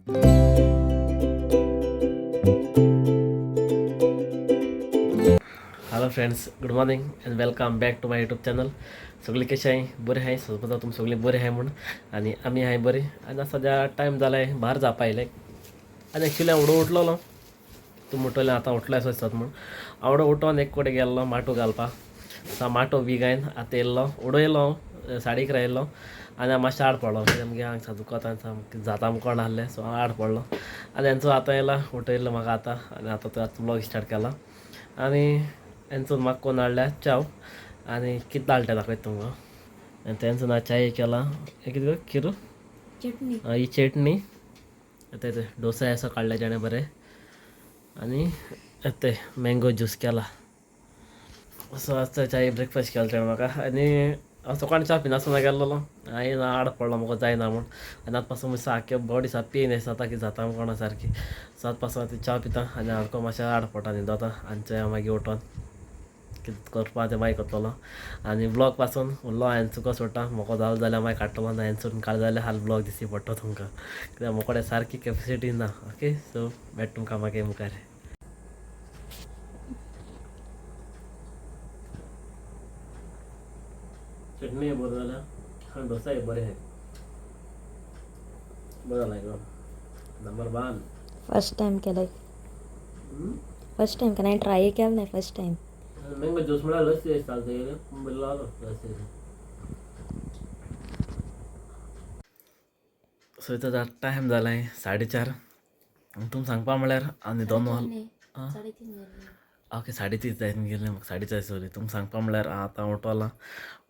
Hello friends, good morning and welcome back to my YouTube channel. सगळीं कशें आहाय? बरें आहाय? सजपता तुमी सगळीं बरें आहाय म्हूण आनी आमी आहाय बरीं. आनी सद्या टायम जालाय बारा जावपा आयले आनी एक्चुली हांव उडो उठलोलो, तूं म्हणटलें आतां उठलो असो दिसता म्हूण. हांव उठोन एक कडेन गेल्लो माटो घालपाक. सो माटो बी घायन आतां येयल्लो, उडयलो हांव साडीक रायल्लो आनी हांव मातशें आड पडलो कित्याक मुगे आंग सा दुखता आनी जाता कोण आहलें. सो हांव आड पडलो आनी हेंचो आतां येयला उठयलो म्हाका आतां आनी आतां तो आतां ब्लॉग स्टार्ट केला. आनी हेंचो म्हाका कोण हाडल्या च्याव आनी कितें हाडटा तें दाखयता तुमकां. आनी तेंचो ना च्याय केला हें कितें गो किरू चटणी, ही चटणी, ते डोसा असो काडले तेणें बरें आनी ते मँगो ज्यूस केला. सो आज च्याय ब्रेकफास्ट केला तेणें म्हाका. आनी हांव सकाळीं च्या पिनासतना गेल्लो, हांवें आड पडलो म्हाका जायना म्हूण. आनी आतां पासून सारकें बॉडी सा पेन अशें जाता की जाता कोणा सारकी. सो आतां पासून आतां च्या पिता आनी सारको मातशें आड पडटा न्हिदोता आनी च्या मागीर उठोन कितें करपा तें मागीर करतलो. आनी ब्लॉग पासून उरलो हांवें चुको सोडटा, म्हाका जालो जाल्यार मागीर काडटलो, ना हांवें काडलो जाल्यार हाल ब्लॉग दिसती पडटलो तुमकां, कित्याक म्हाका कडेन सारकी कॅपेसिटी ना. ओके, सो मेळटा तुमकां मागीर मुखार. चटणी बरें जाल्या आनी डोसाय बरें आहाय, बरें जाला एकदम नंबर 1. फर्स्ट टायम केलाय, फर्स्ट टायम केला, ट्राय केलं नाही फर्स्ट टायम. मँगो ज्यूस म्हळ्यार लस्सी चालते लस्सी. सो इथं टायम जालाय 4:30. तुमकां सांगपा म्हळ्यार हांव न्हिदोन. ओके, 3:30 जायत गेलें म्हाका, 4:30 सॉरी. तुमकां सांगपा म्हळ्यार हांव आतां उठोलां,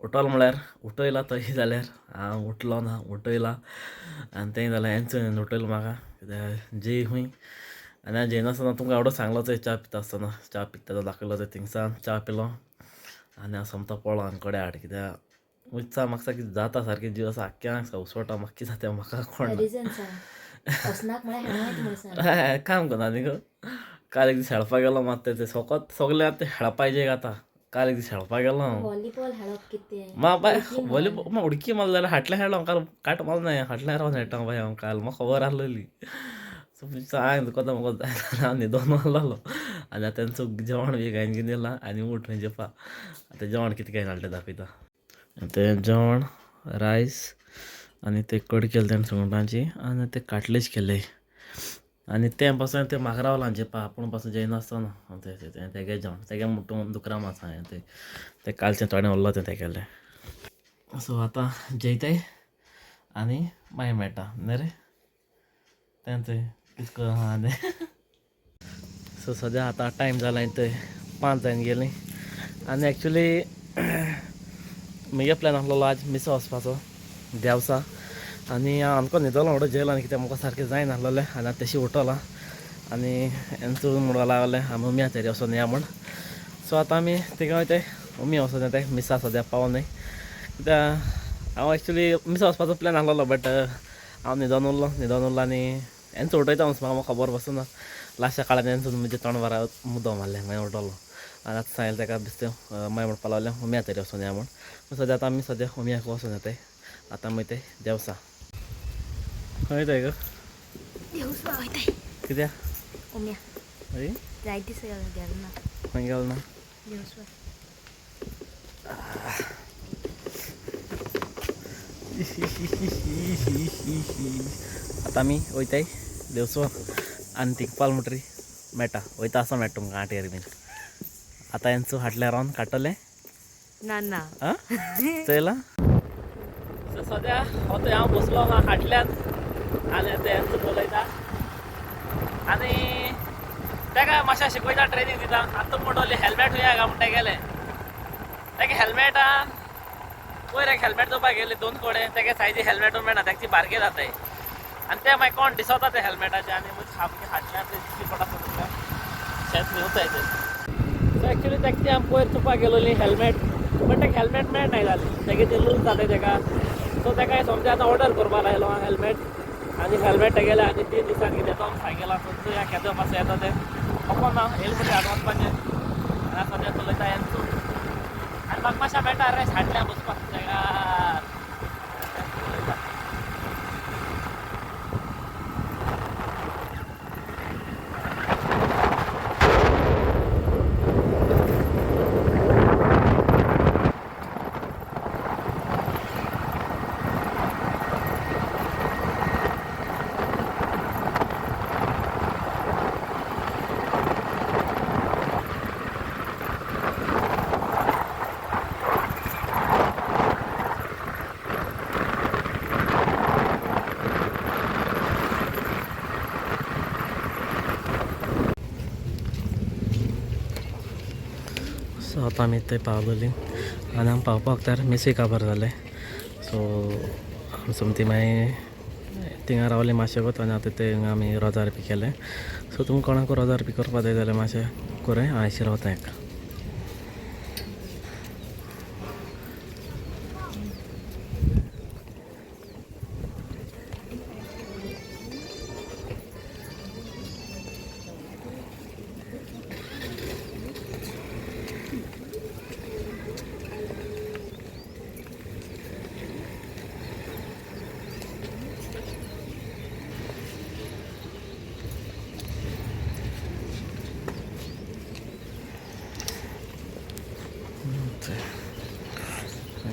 उठोलो म्हळ्यार उठयला तशी जाल्यार हांव उठलो ना, उठयला आनी तें जाल्यार हेंच उठयलो म्हाका कित्याक जेय खूंय. आनी हांव जेयनासतना तुमकां एवडो सांगलो चोय, च्या पिता आसतना, च्या पिता तो दाखयलो चोय, थिंगसान च्या पिलो आनी हांव सोमतो पळो आंग कडेन हाड, कित्याक उच्चा म्हाका सारकी जाता सारकी जीव आसा आख्ख्या आंग उसवटा म्हाका कितें जाता म्हाका कोण काम करना न्ही गो. काल एक दीस खेळपाक गेलो मात तें सोकोत सगळें आतां खेळपा जे आतां. काल एक दीस खेळपाक गेलो हांव, व्हॉलीबॉल खेळप कितें मा बाय व्हॉलीबॉल मा उडकी मारली जाल्यार हाटल्यान खेळ्ळो काल, काट मारलो ना, हाटल्यान रावन खेळटा बाय हांव काल, म्हाका खबर आसलेली. सो आंग दुखता म्हाका जायना, हांव न्हिदोन मारलोलो. आनी आतां तेंचो जेवण बी घायन कितें दिलां आनी उठ खंय जेवपा. आतां जेवण कितें काय हाडलें दाखयता. तें जेवण रायस आनी ते कडी केले तेणें सुंगटांची आनी ते काटलेच केले आनी तें पासून तें म्हाका रावलां जेवपा, आपूण पासून जेयनासतना तें तेगे जेवण तेगे मुट्टून दुकरां आसा तें तें कालचें थोडें उरलो तें तेगेलें. सो आतां जेयताय आनी मागीर मेळटा न्ही रे तें थंय कितें आहा तें. सो सद्या आतां टायम जाला थंय 5 जायन गेलीं. आनी एक्चुली म्हगे प्लॅन आसलेलो आज मिसा वचपाचो देवसा आनी हांव आमकां न्हिदोलो व्हडो जेयलो आनी कित्याक म्हाका सारकें जायनासलेलें आनी आतां तशी उठोलां आनी हेंचो म्हणपाक लागलें आमी उमिया तरी वचोन या म्हूण. सो आतां आमी थिंगा वयताय, उमिया वचोन येताय, मिसा सद्या पावो न्हय कित्याक हांव एक्चुली मिसा वचपाचो प्लॅन आसलेलो बट हांव न्हिदोन उरलो, न्हिदोन उरलो आनी हेंचो उठयता म्हाका खबर पसून ना. लास्टच्या काळान हेंचो म्हजें तोंड बारा मुद्दो मारलें, मागीर उठलो आनी आतां सांगलें तेका बेश्टें मागीर म्हणपाक लागलें उमिया तरी वचोन या म्हूण. सद्या आतां आमी सद्या उमियाक वचोन येताय. आतां आमी वयताय देवसा. खंय वयताय गो? देवसा वयताय. कित्याक? उमिया. हय? जायते दीस गेलो ना. खंय गेलो ना? देवसा. आतां आमी वयताय देवसो आनी थिंगा पावले म्हणटरी मेळटा, वयता आसतना मेळटा तुमकां आटेर बीन. आतां हेंचो हाटल्या रावन काडटलें ना ना आं चोयलां. सो सद्या हो थंय हांव बसलो आहा हाटल्यान आनी आतां हेंचो उलयता आनी तेका मातशें शिकयता, ट्रेनींग दिता. आतां म्हणटलें हेल्मेट खंय आहा म्हणटा गेलें तेका हेल्मेटान पयर एक हेल्मेट चोवपाक गेले 2 कडेन, तेगे सायजी हेल्मेट मेळना, तेका ती बारके जाताय आनी तें मागीर कोण दिसता तें हेल्मेटाचें आनी सामकें हाटल्यान तें दिश्टी पडटा तुमकां शेत न्हिवताय तें. सो एक्चुली तेका ती आमी पयर चोवपाक गेलोली हेल्मेट बट तेका हेल्मेट मेळनाय जालें, तेगे ती लूज जाताय तेका. सो तेका सोमतें आतां ऑर्डर करपाक लायलो हेल्मेट आनी हेल्मेट तेगेलें आनी 3 दिसान कितें येता सांगला. सो चोया केदो पासून येता तें खबर ना, येयलें म्हणटकीर हाडून वचपाचें. आनी सद्या चलयता हेंचो आनी म्हाका मातशें मेळटा रेस्ट हाडल्या बसपाक तेका. सो आतां आमी थंय पावलोली आनी आमी पावपाक तर मिसूय काबार जालें. सो आमी सोमती मागीर थिंगा रावली मातशें आनी आतां ते हिंगा आमी रोजार बी केलें. सो तुमकां कोणाक रोजार बी करपा जाय जाल्यार मातशें कोराय, हांव अशें रावता एक.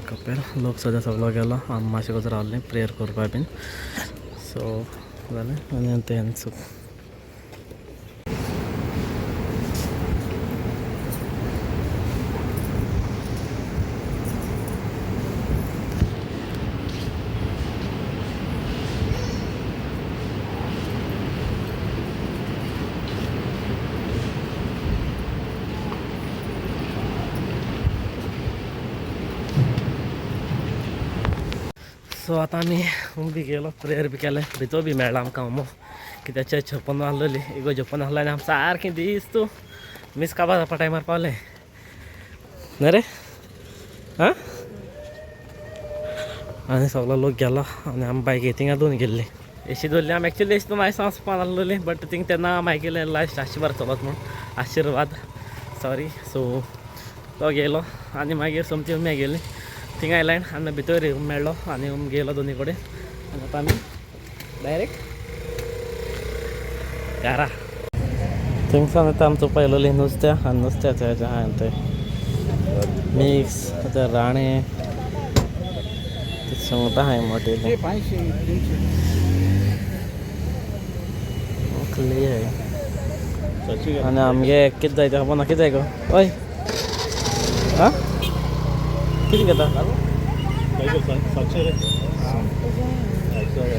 कपेल लोक सद्या सगळो गेलो, आमी मातशें कसो रावले प्रेयर करपा बीन. सो जालें आनी तेंच. सो आतां आमी बी गेलो, प्रेयर बी केलें, भितर बी मेळ्ळा आमकां उमो कित्याक चर्च ओपन आहलोली, इगोर्ज ओपन आहलो आनी आम सारकें दीस तूं मीस काबार जावपा टायमार पावलें न्हय रे. आं आनी सगलो लोक गेलो आनी आमी बायक थिंगा दोन गेल्ली एशी दवरली. आमी एक्चुली एशी दोन आयसां वचपा आहलोली, बट थिंग तेन्ना आमी आयकिलें लास्ट आशिर्वाद चलत म्हूण, आशिर्वाद सॉरी. सो तो गेलो आनी मागीर सोमती उम्या गेली थिंगा आयल्यान आनी भितर मेळ्ळो आनी गेलो दोनी कडेन. आनी आतां आमी डायरेक्ट घरा. थिंगसान आतां आमचो पयलोली नुस्त्या आनी नुस्त्याचें हेजें आहा तें मिक्स, आतां राणे सुंगटां आहाय मोटेलीं आहाय. आनी आमगे कितें जाय तें खबर ना, कितें जाय गो हय. आं कितें घेता?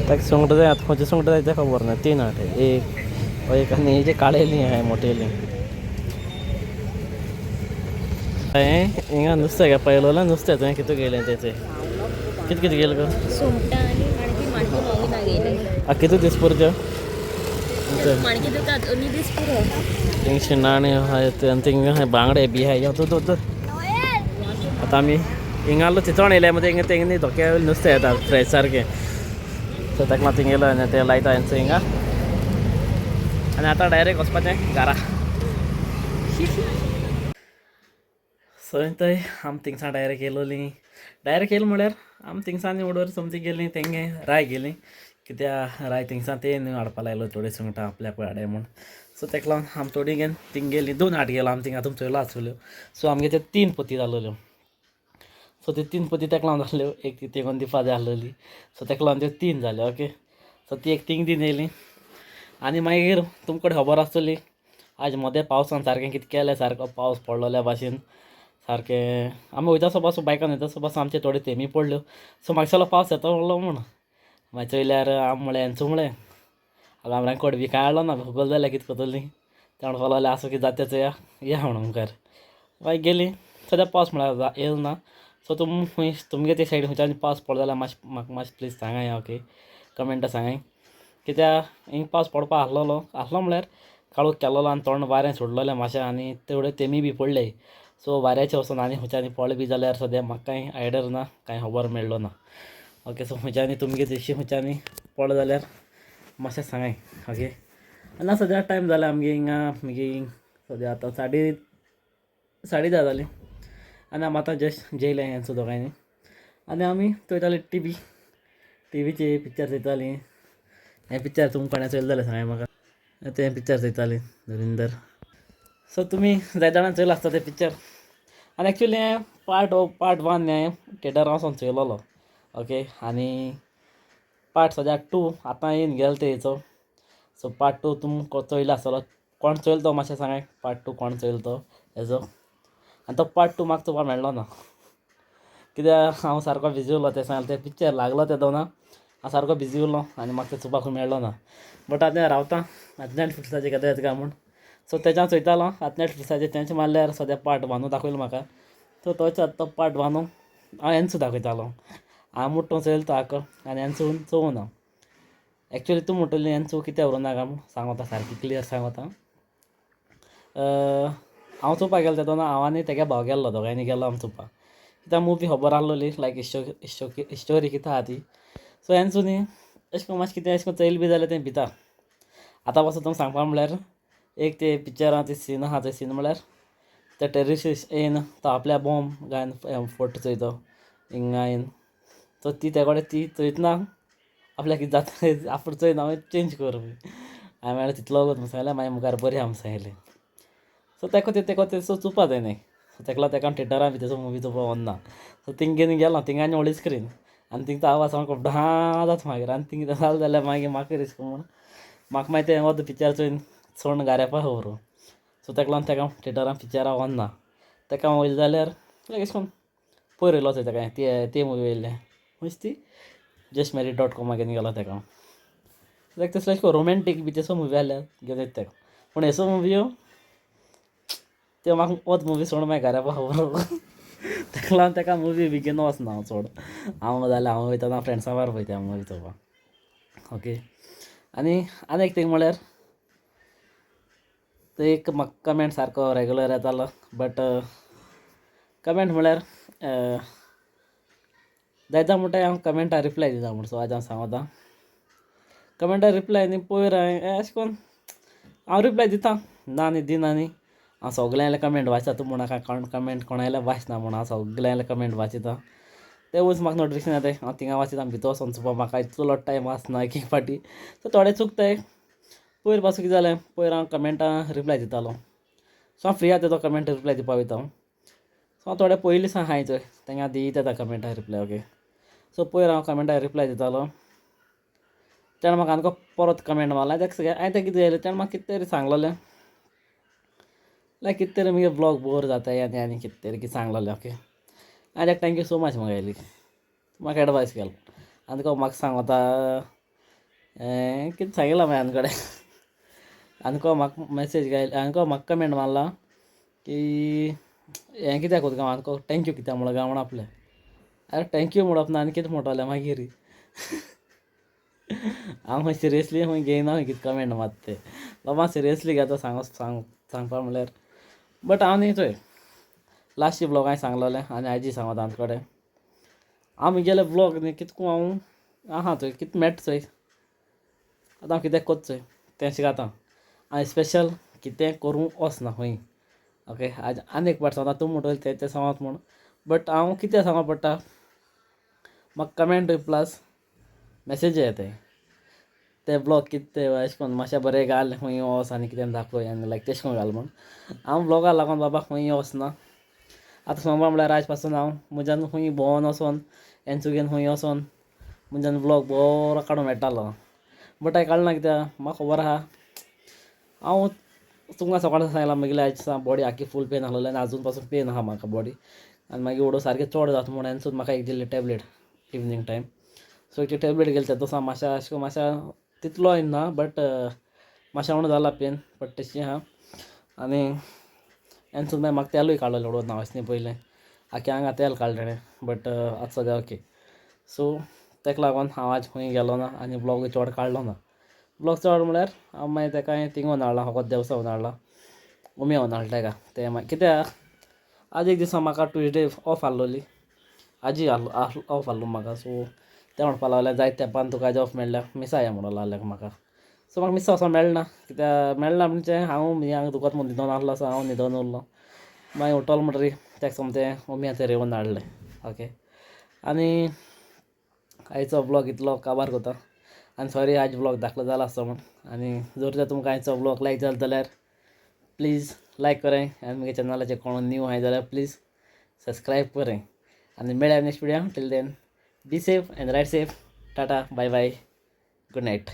ताका सुंगटां जाय, आतां खंयचें सुंगटां जाय तें खबर ना. तीन आठ एक एक आनी हेजे काळेलीं आहाय मोटेलीं. हांवें हिंगा नुस्तें घे पळयलोलें नुस्तें तुवें कितें घेयलें तेचें कितें कितें घेयलें गो? सुंगटां आनी माणकी, माणकी नवी ना घेयले. आ कितू दीस पुरो त्यो? माणकी तुका दोनी दीस पुरो. थिंग शिणाण्यो आहाय आनी थिंग आहाय बांगडे बी आहाय. यो दर. आतां आमी हिंगा चिंचोण येयले मदें हिंगा तेंगे धोक्या वयलें नुस्तें येता फ्रेश सारकें. सो ताका लागून थिंग येयलो आनी तें लायता हेंचो हिंगा आनी आतां डायरेक्ट वचपाचें घरा. सो थंय आमी थिंगसान डायरेक्ट येयलोलीं. डायरेक्ट येयलो म्हळ्यार आमी थिंगसान उडोर सोमती गेलीं तेंगे राय गेलीं, कित्याक राय थिंगसान ते न्हू हाडपा लायलो थोडी सुंगटां आपल्याक हाडे म्हूण. सो ताका लागून आमी थोडी घेवन थिंग गेलीं, दोन हाट गेलो आमी थिंगा तुमी चोयलो आसतल्यो. सो आमगे ते तीन पोती जालोल्यो. सो त्यो तीन पोती ताका लागून जाल्ल्यो, एक ती तेंगून दिवपा जाय आहलोली. सो ताका लागून त्यो तीन जाल्यो. ओके, सो ती एक थिंग दिन येयली. आनी मागीर तुमकां खबर आसतली आज मदें पावसान सारकें कितें केलें, सारको पावस पडलोल्या भाशेन सारकें आमी वयता सो बायकान वयता सो आमचे थोडे तेमी पडल्यो. सो म्हाका पावस येता म्हणलो म्हूण मागीर चोयल्यार आमी म्हळें हेंचो म्हळें आतां आमी रेनकोट बी कांय हाडलो ना, हुगल जाल्यार कितें करतलीं तें म्हणपाक लागलें आसूं कितें जाता तें चोया या म्हणून मुखार. मागीर गेलीं, सद्या पावस म्हळ्यार येयलो ना. सो तुम खंय तुमगे ते सायडीन खंयच्यान पावस पडलो जाल्यार मातशें म्हाका मातशें प्लीज सांगाय. ओके, कमेंटा सांगाय कित्याक हिंग पावस पडपा आहलोलो, आहलो म्हळ्यार काळोख केल्लो आनी तोंड वारें सोडलोलें मातशें आनी तेवडे तेमी बी पडले. सो वाऱ्याचें वचोन आनी खंयच्यानी पडले बी जाल्यार सद्या म्हाका कांय आयडिया ना, कांय खबर मेळ्ळो ना. ओके, सो खंयच्यानी तुमगे तशी खंयच्यानी पडलो जाल्यार मातशें सांगाय. ओके, आनी सद्या टायम जाला आमगे हिंगा मागीर सद्या आतां 10:30 जालीं आनी आमी आतां जस्ट जेयलें हेंचो दोगांयनी आनी आमी चोयताली टीवी, टीवीचे पिक्चर चोयतालीं. हें पिक्चर तुमकां कोणें चोयलें जाल्यार सांगाय म्हाका. तें पिक्चर चोयतालीं धुरिंदर. सो तुमी जायते जाणां चोयलां आसता तें पिक्चर. आनी एक्चुली हें पार्ट 1 हें थिएटरान वचोन चोयलोलो. ओके, आनी पार्ट सद्या 2 आतां येवन गेलो तेचो. सो पार्ट 2 तुमकां चोयला आसतलो, कोण चोयलो तो मातशें सांगाय, पार्ट 2 कोण चोयलो तो हेजो. आनी तो पार्ट 2 म्हाका चोवपाक मेळ्ळो ना, कित्याक हांव सारको बिजी उरलो तें सांगलें, तें पिक्चर लागलो तें दोना हांव सारको बिजी उरलो आनी म्हाका तें चोवपाक मेळ्ळो ना. बट आतां रावता आतां नेटफ्लिक्साचेर केन्ना येता काय म्हूण. सो तेज्या हांव चोयतालो आतां नॅटफ्लिक्साचेर तेंचे मारल्यार सद्या पार्ट वनू दाखयलो म्हाका. सो तोच आतां तो पार्ट वनू हांव एन्सू दाखयतालो. हांव मुट्टो चोयल तो आको आनी एन्सून चोवना. एक्चुली तूं म्हणटली एन्सू कित्याक व्हरूं नाका म्हूण सांगता, सारकी क्लियर सांगता. हांव चोवपाक गेलो तेदोना हांव आनी तेगे भाव गेल्लो, दोगांयनी गेलो आमी चोवपाक. कित्याक मुवी खबर आसलोली लायक स्टोरी कितें आहा ती. सो एन्सू न्ही अशें करून मातशें कितें अशें करून चोयल बी जाल्यार तें भिता. आतां पासून तुमकां सांगपा म्हणल्यार एक ते पिक्चरां ते सीन आहा, ते सीन म्हणल्यार ते टेररिस्ट येयन तो आपल्या बॉम्ब घायन फोटो चोयतो हिंगा येयन. सो ती ते कडेन ती चोयतना आपल्याक कितें जाता आपूण चोयना हांवें चेंज कर. हांवें म्हळ्यार तितलो म्हूण सांगलें, मागीर मुखार बरी आहा म्हूण सांगलें. सो तेका ते तेका तेसो चोवपा जाय न्ही. सो तेका लागून तेका हांव थिएटरान बी तेसो मुवी चोवपा वचना. सो थिंग घेवन गेलो, थिंगा आनी व्हडली स्क्रीन आनी थिंग तो आवाज सामको ढां जाता मागीर. आनी थिंग जालें जाल्यार मागीर म्हाका रिस्क म्हूण म्हाका मागीर तें अर्द पिक्चर चोयन सोण घाऱ्यापा खबर. सो तेका लागून तेका हांव थिएटरान पिक्चरां वचना. तेका हांव वयलें जाल्यार लायक अशें करून पयर येयलो चोय तेका ते ते मुवी येयल्लें खंयची ती जस्ट मॅरीड डॉट कॉमा घेवन गेलो तेका हांव. लायक तसले अशें करून रोमेंटीक बी तसो मुवी आसल्यार घेवन वयता तेका. पूण हेसो मुवी त्यो म्हाका वच मुवी सोड मागीर घरा खबर. तेका लागून तेका मुवी बी घेवन वचना हांव चड. हांव जाल्यार हांव वयतना फ्रेंड्सां बाराबर वयता मुवी चोवपाक. ओके, आनी आनी एक थींग म्हणल्यार ते एक म्हाका कमेंट सारको रेगुलर येतालो. बट कमेंट म्हणल्यार जायता म्हणटा हांव कमेंटा रिप्लाय दिता म्हूण. सो आज हांव सांगता कमेंटा रिप्लाय न्ही पयर हांवें अशें करून हांव रिप्लाय दिता ना न्ही दिना न्ही. हांव सगल्यांले कमेंट वाचता. तूं म्हणूं नाका कमेंट कोणायले वाचना म्हूण. हांव सगल्यांले कमेंट वाचिता. तेवूच म्हाका नोटिफिकेशन येताय, हांव थिंगा वाचिता भितर वचोन चोवपा म्हाका इतलो टायम आसना एक एक फावटी. सो थोडे चुकताय. पयर पासून कितें जालें, पयर हांव कमेंटां रिप्लाय दितालो. सो हांव फ्री आसा तो कमेंट रिप्लाय दिवपा वयता हांव. सो हांव थोडे पयलीं सावन आहाय चोय तेंगा दिता येता कमेंटा रिप्लाय. ओके, सो पयर हांव कमेंटा रिप्लाय दितालो तेणें म्हाका आमकां परत कमेंट मारला. ताका हांवें तेका कितें जालें, तेणें म्हाका कितें तरी सांगलेलें लायक कितें तरी मुगे ब्लॉग बोर जाताय आनी आनी कितें तरी कितें सांगलेलें. ओके, हांवें ताका thank you so much म्हाका म्हाका एडवायस केलो. आनी तुका म्हाका सांगता कितें सांगिलां मागीर आनी कडेन आनी को म्हाका मॅसेज घायल आनी को म्हाका कमेंट मारला की हें कित्याक कोत्ता गांव आनी thank you कित्याक म्हणलो गांव म्हण आपलें. आरे thank you म्हणप ना आनी कितें म्हणटलें मागीर. हांव खंय सिरियसली खंय घेयना खंय कितें कमेंट मात ते बाबा सिरियसली घेता सांग सांग सांगपा म्हणल्यार. बट हांव न्ही चोय लास्ट ब्लॉग हांवें सांगलेलें आनी आयजी सांगता आमचे कडेन हांव म्हगेले ब्लॉग न्ही कितको हांव आहा चोय कितें मेळटा चोय आतां हांव कितें कोत्ता चोय तें शिकाता. हांवें स्पेशल कितें करूंक वचना खंय. ओके, आज आनी एक पाट सांगता तूं म्हणटली तें तें सांगत म्हूण. बट हांव कितें सांगूंक पडटा म्हाका कमेंट प्लस मॅसेजी येताय ते ब्लॉग कितें ते अशें करून मातशें बरें घाल खंय वच आनी कितें दाखय आनी लायक तेशें करून घाल म्हूण. हांव ब्लॉगा लागून बाबा खंय वचना. आतां सांगपा म्हणल्यार आयज पासून हांव म्हज्यान खंय भोंवोन वचोन एन्सू घेवन खंय वचोन म्हज्यान ब्लॉग बरो काडूंक मेळटालो. बट हांवें काडना कित्याक म्हाका खबर आहा हांव तुमकां सकाळीं सांगलां म्हगेलें आयज बॉडी आख्खी फूल पेन आसलेली आनी आजून पासून पेन आहा म्हाका बॉडी. आनी मागीर उडो सारकें चड जाता म्हूण हांवें म्हाका एक दिल्ली टॅबलेट इवनींग टायम. सो ती टॅबलेट घेतली तेदोस हांव मातशें अशें करून मातशें तितलो येना बट मातशें उणें जाला पेन बट तशी आहा. आनी एन्सून मागीर म्हाका तेलूय काडलेलें उडोवन हांव अशें न्ही पयलें आख्खें आंगा तेल काडलें तेणें. बट आतां सगळें ओके. सो तेका लागून हांव आज खंय गेलो ना आनी ब्लॉगूय चड काडलो ना. ब्लॉग चड म्हणल्यार हांव मागीर तेका हांवें थिंगा व्हरून हाडला फकत देवसा व्हरून हाडला उम्या व्हरून हाडला तेका तें मागीर कित्याक आज एक दिसा म्हाका ट्युजडे ऑफ आसलोली आजी ऑफ आसलो म्हाका. सो तें म्हणपा लागलें जायते तेंपान तुका आयज ऑफ मेळ्ळ्या मिसा या म्हणूंक लागलें म्हाका. सो म्हाका मिसा वचोंक मेळना कित्याक मेळना म्हणजे हांव म्हज्या आंग दुखत म्हूण न्हिदोन आसलो. सो हांव न्हिदोन उरलो मागीर उठलो म्हणटरी तेका सोमतें उम्या थंय रेवन हाडलें. ओके, आनी आयचो ब्लॉग इतलो काबार करता आनी सॉरी आज ब्लॉग धाकलो जाला आसतो म्हूण. आनी जर तर तुमकां आयचो ब्लॉग लायक जालो जाल्यार प्लीज लायक कराय आनी म्हगे चॅनलाचेर कोण न्यू आहाय जाल्यार प्लीज सबस्क्रायब कराय. आनी मेळया next video. Till then be safe and ride safe. Tata, bye bye, good night.